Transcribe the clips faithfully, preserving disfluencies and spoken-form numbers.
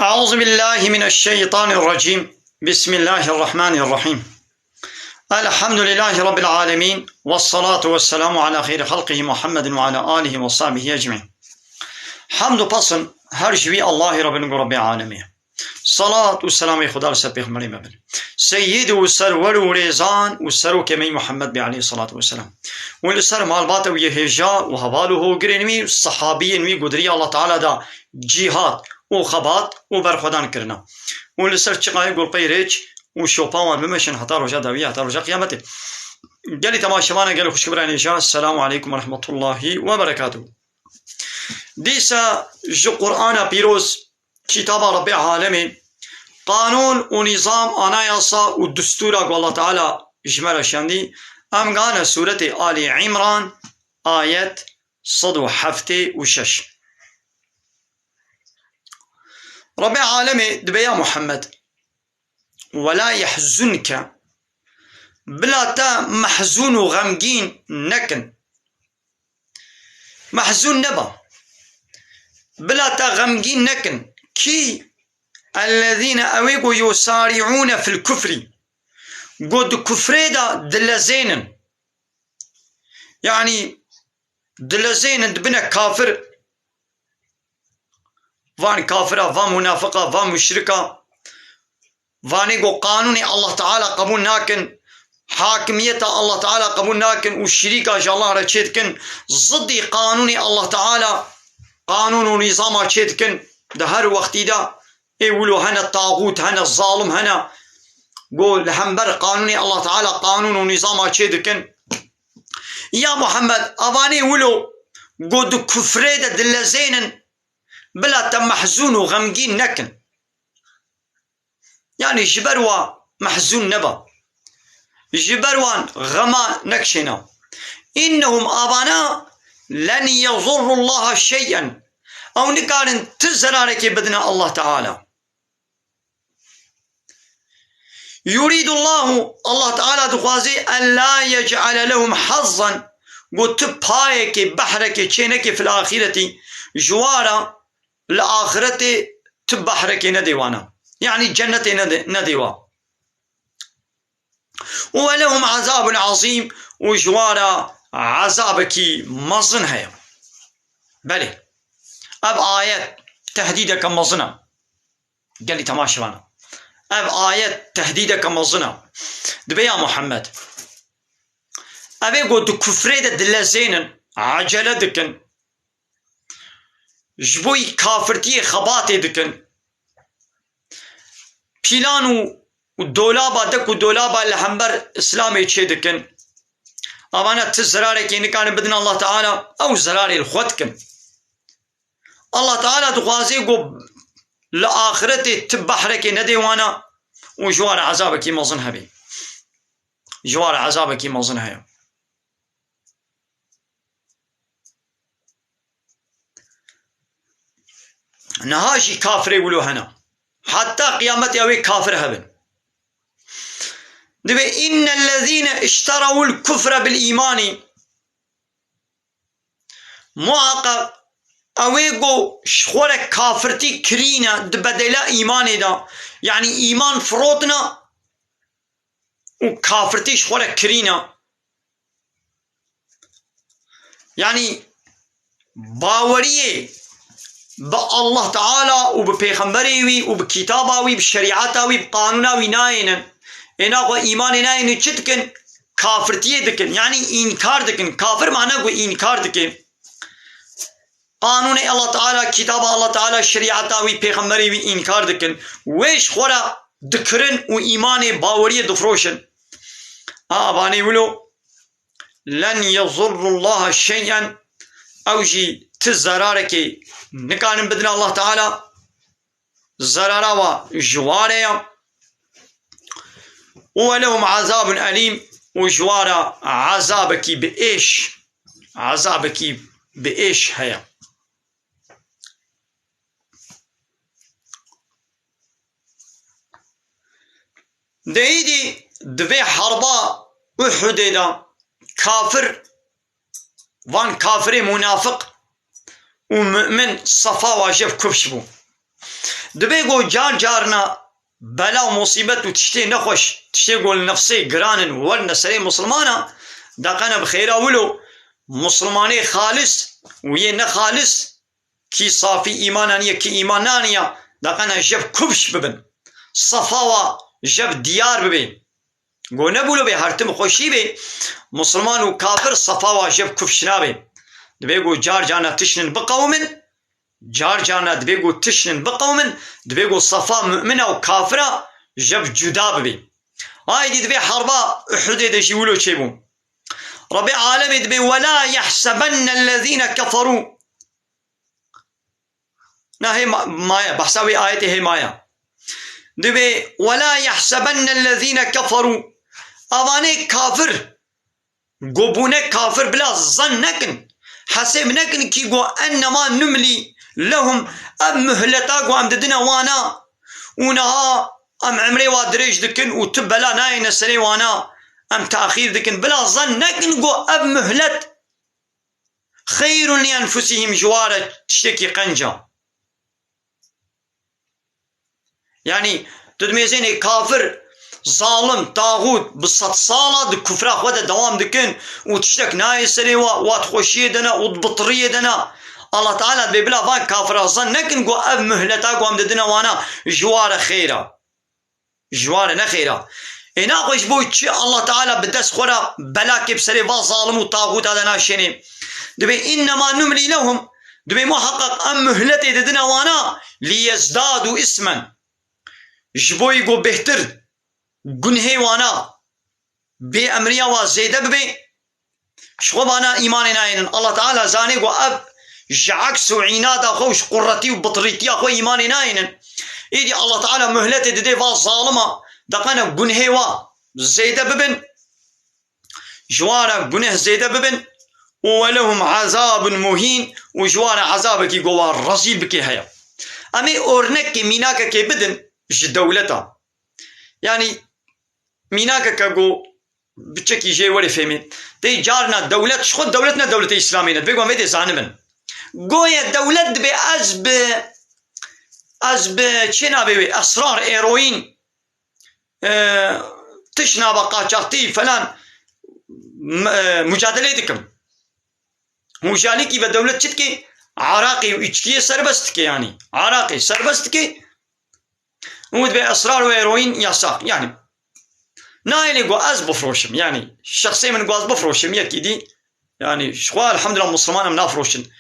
أعوذ بالله من الشيطان الرجيم. بسم الله الرحمن الرحيم. الحمد لله رب العالمين، والصلاة والسلام على خير خلقه محمد وعلى آله وصحبه أجمعين. Hamd û pesn her ji wî Allahê re bin ku Rebbê Alemê. Salat û selamê Xuda li ser Pêxemberê me bin. Seyyid û serwer û rêzan û serokê me yî Muhammed bê aleyhissalatu vesselam. Û li ser malbata wî yê hêja û heval û hogirên wî û sehabiyên wî ku di rêya Allah Teala da cîhad û xebat û berxwedan kirina. Û li ser çiqayê gulpey rêç û şopa wan bimeşin heta roja dawiyê, heta roja qiyametê. Gelî temaşevana, gelî xwişk birayên hêja, Selamu aleykum ve rahmetullahi ve berekatuhu. Dîsa ji Qur'ana Pîroz, Kitaba Rebbê Alemê, qanûn û nîzam, anayasa û distûra ku Allah Teala ji me re şandî, em gane sûretê Alî Îmran, ayet sed û heftê û şeş. Rebbê Alemê dibe ya Muhammed, "Wela yehzunke", bila te mehzûn û xemgîn nekin. Mehzûn neba. Bila te xemgîn nekin. Kî? Ellezîne, ewê ku yusari'ûne fil kufrî. Ku di kufrê de dilezênin. Yanî dilezênin, dibine kafir. Van kafira, van munafiqa, van muşrika. Vanê ku qanûnê Allah Teala qebûl nakin, hakimiyeta Allah Teala qebûl nakin û şirîka ji Allah re çêdikin, zidî qanûnê Allah Teala, qanûn û nîzama çêdikin, di her wextî de ê wilo hene taxût, hene zalim, hene ku li hember qanûnê Allah Teala qanûn û nîzama çêdikin. Ya Muhammed, avanê wilo ku di kufrê de dilezênin, bila te mehzûn û xemgîn nekin. Yanî ji ber wa mehzûn neba. Ji ber wan xema nekişêne. Înnehum, avana, len yezurrullaha şey'en. Ew nikarin ti zerarekê bidine Allah Teala. Yurîdullahu, Allah Teala dixwazê, en la yec'ale lehum hazzan, ku ti payekê, behrekê çênekê fil axîretî, ji wa re li axiretê ti behrekê nedê wana. Yanî cennetê nedê, nedê wa. Û we lehum azabun azîm, û ji wa re ezabekî mezin heye. Belê. Ev ayet tehdîdeke mezin e. Gelî temaşevana. Ev ayet tehdîdeke mezin e. Dibe ya Muhammed. Ev ê ku di kufrê de dilezênin, acele dikin. Ji bo kafirtiyê xebatê dikin. Pîlan û, û dolaba, dek û dolaba li hember Îslamê çê dikin. Avana ti zerarekê nikarin bidin Allah Teala, ew zerarê li xwe dikin. Allah Teala dixwaze ku li axiretê ti behrekê nedê wana û ji wan re ezabekî mezin hebê. Ji wan re ezabekî mezin heye. Niha jî kafirê wilo hene. Heta qiyametê ew ê kafir hebin. Dibê, "Innellezîne işterawul kufre bil îmanî." Muhaqqeq ew ê ku ji xwe re kafirtî kirîne di bedela îmanê de, yanî îman firotine û kafirtî ji xwe re kirîne. Yanî baweriyê bi Allah Teala û bi pêxemberê wî û bi kitaba wî, bi şerîeta wî, bi qanûna wî nayênin. Êna xwe îmanê nayênin, çi dikin? Kafirtiyê dikin. Yanî înkar dikin. Kafir mana ku înkar dike. Qanûnê Allah Teala, kitaba Allah Teala, şerîeta wî, pêxemberê wî înkar dikin. Wê ji xwe re dikirin û îmanê, baweriyê difroşin. A, avanê wilo, len yezurrullaha şey'en, ew jî ti zerarekê nikarin bidin Allah Teala, zerara wa ji wa re ye. Û we lehum azabun elîm, û ji wa re ezabekî bi êş, ezabekî bi êş heye. Di êdî di vê herba Uhudê de kafir, van kafirê munafiq û mu'min sefa wa jev kupş bû. Dibê ku car carna bela û musîbet û tiştê nexweş, tiştê ku li nefsê giran in, werine serê misilmana, deqene bi xêra wilo, misilmanê xalis û yê nexalis, kî safî îman aniye, kî îman naniya, deqene jev kufş bibin. Sefa wa jev diyar bibê. Go nebûlo bê, her tim xweşî bê, misilman û kafir sefa wa jev kufş nabê. Dibê go car carna tiştin biqewimin, car carna dibê go tiştin biqewimin, dibê go sefa mumina û kafira jev cuda bibê. Aydî dibê herba Uhudê de jî wilo çêbû. Rebê alemê dibê, "Wela yehsebennellezîne keferû." Na hê ma-, maye, behsa wê ayetê hê maye. Dibê, "Wela yehsebennellezîne keferû." Avanê kafir, go bûne kafir, bila zan nekin, hesêb nekin kî go ennema numlî lehum, ev muhleta go em didine wana, û niha em emrê wa dirêj dikin û tu bela nayêne serê wana, em taxîr dikin. Bila zan nekin go ev muhlet xeyrun li enfusihim, ji wa re tiştekî qenc a. Yanî, tu dimêzênê kafir, zalim, taxût, bi sed sala di kufra xwe de dewam dikin û tiştek nayê serê wa, wa di xweşiyê de ne û di bitiriyê de ne. Allah Teala dibê bila van kafira zan nekin ku ev muhleta ku em didine wana ji wa re xêr a. Ji wan re ne xêr a. Ê naxwe ji bo çi Allah Teala bi dest xwe re belakê bi serê va zalim û taxûta de naşênê? Dibê innema numlî lehum. Dibê muheqeq em muhletê didine wana, liyezdadû ismen. Ji bo yî ku bêhtir gunhê wana, bêemriya wa zêde bibe, ji xwe bana îmanê nayênin. Allah Teala zanê ku ev ji eks û înada xwe û ji quretî û bitirîtiya xwe îmanê nayênin. Îdî Allah Teala muhletê didê va zalima, deqene gunhê wa zêde bibin, ji wan re guneh zêde bibin, û welehum ezabun muhîn, û ji wan re ezabekî ku wa rezîl bikê heye. Em ê ornekê, mînakekê bidin ji dewleta. Yanî mînakeke ku biçekî jê werê fêmê. Tê carna dewlet, ji xwe dewlet ne dewletê Îslamê ne. Dibê ku em vê dê zanibin. Goye dewlet dibê ez bi, ez bi çê nabê wê, esrar, eroîn, e, tişt naba qaçaxtî falan, m-, e, mucadelê dikim. Hûn ji alîkî ve dewlet çi dike? Araqê û îçkiyê serbest dike yanî. Araqê serbest dike. Û dibê esrar û eroîn yasax. Yanî, nayêne ku ez bifroşim. Yanî, şexsê min ku ez bifroşim, yekî dî. Yanî, ji xwe elhamdulillah Musliman em nafroşin.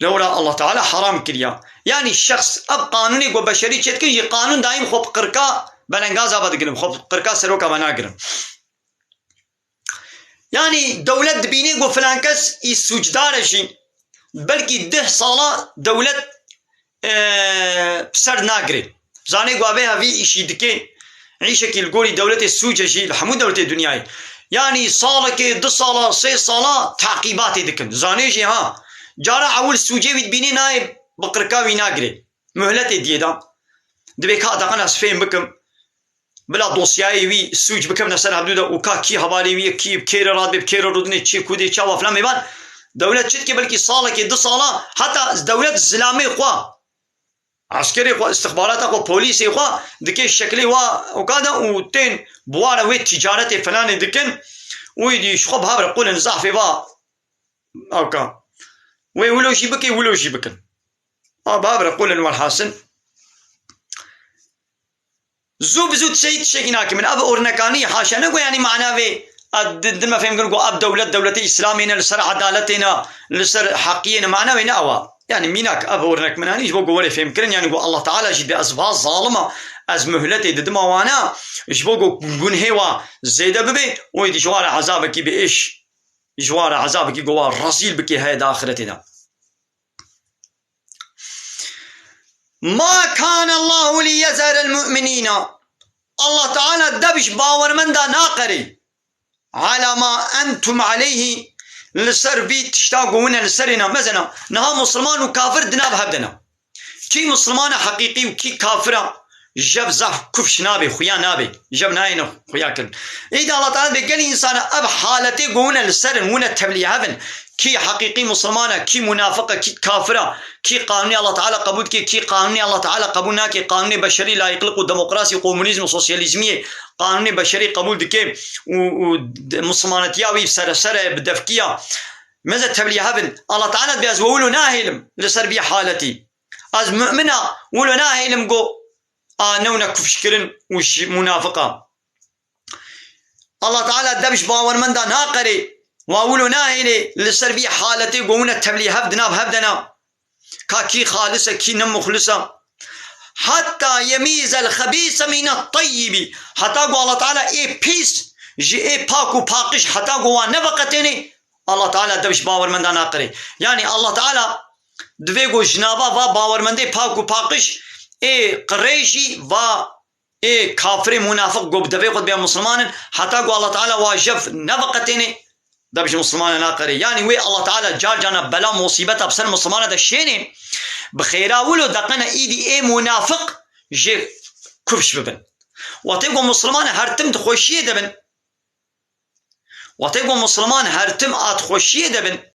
Lewra Allah Teala haram kiriya. Yanî, şexs, ev qanûnê ku beşerî çêdikin, ji qanûn daîm xwe bi qirka belengaza ve digirim, xwe bi qirka seroka ve nagirim. Yanî dewlet dibîne ku filan kes î sûcdar e jî, belkî deh sala dewlet, e, bi ser nagirê. Zanê ku vê hevî îşî dike, îşekî li gorî dewletê sûc e jî li hemû dewletê dinyayê. Yanî salekê, du sala, sê sala teqîbatê dikin. Zanê jî ha, cara ewil sûcê wî dibînî nayê bi qirka wî nagirê. Muhletê diyê da. Dibê ka deqen ez fêm bikim. Bila dosyayê wî sûc bikevne ser hevdû de û ka kî hevalê wî ye, kî bi kê re radibê, bi kê re rûdinê, çi kûdê, çawa filan mêvan. Dewlet çi dike, belkî salekê, du sala, heta dewlet zilamê xwe, eskerê xwe, istixbarata xwe, polîsê xwe dike şeklê wa oka de û tên bi wa re wê tîcaretê filanê dikin û îdî ji xwe bi hev re qulin zafê va oka. Wê wilo jî bike, wilo jî bikin. A bi hev re qulin welhasil. Zû bi zû tişeyî tişekî nakimin. Ev ornekanî haşa ne ku yanî mana vê, a, di, di me fêm kirin ku ev dewlet, dewletê Îslamê ne, li ser edaletê ne, li ser heqiyê ne, mana wê ne ew a. Yanî mînak ev ornek min anî ji bo ku were fêm kirin, yanî ku Allah Teala jî dibê ez va zalim a, ez muhletê didima wana, ji bo ku gunhê wa zêde bibe, û êdî ji wa re ezabekî bi êş, ji wa re ezabekî ku wa rezîl bike heye di axiretê de. Ma kane Allahu li yezerel mu'minîna. Allah Teala dev ji bawermenda naqerê. Ala ma entum aleyhi, li ser vî tişta ku hûn e li serê ne. Mezena, niha musulman û kafir di nav hev de ne. Kî musulmana heqîqî û kî kafira, jev zaf kufş nabe, xuya nabe. Jev nayêne xuya kirin. Êdî Allah Teala dibê gelî însana ev haletê ku hûn e li ser in, hûn e tevlî hev in. Kî heqîqî Musulman e, kî munafiq e, kî kafir e, kî qanûnê Allah Teala qebûl dike, kî qanûnê Allah Teala qebûl nake, qanûnê beşerî, layîqlik û demokrasî, komunîzm û sosyalîzmiyê, qanûnê beşerî qebûl dike û, û d-, Musulmanetiya wî sereser e, bi devkiya. Meze tevlî hev in. Allah Teala dibê ez we wilo nahêlim li ser vî haletî. Ez mu'min a, wilo nahêlim go a newne kufşkirin û ji munafiq a. Allah Teala dev ji bawermenda naqerê, wa wilo nahêlê li ser vî haletê go wine tevlî hev di nav hev de na. Ka kî xalis e, kî ne muxlis e. Hatta yemîzel xebîse mîne teyyibî. Heta ku Allah Teala ê pîs ji ê pak û paqij heta ku wan neveqetênê, Allah Teala dev ji bawermenda naqirê. Yanî Allah Teala divê ku ji nava va bawermendê pak û paqij ê qirêjî va ê kafirê munafiq ku bi devê xwe dibe musulman in, heta ku Allah Teala wa jev neveqetênê, dev ji musulmana naqerê. Yanî wê Allah Teala car carna bela musîbeta bi ser musulmana de şênê, bi xêra wilo deqene îdî ê munafiq jê kufş bibin. Wextê ku musulman her tim di xweşiyê de bin, wextê ku musulman her tim a di xweşiyê de bin,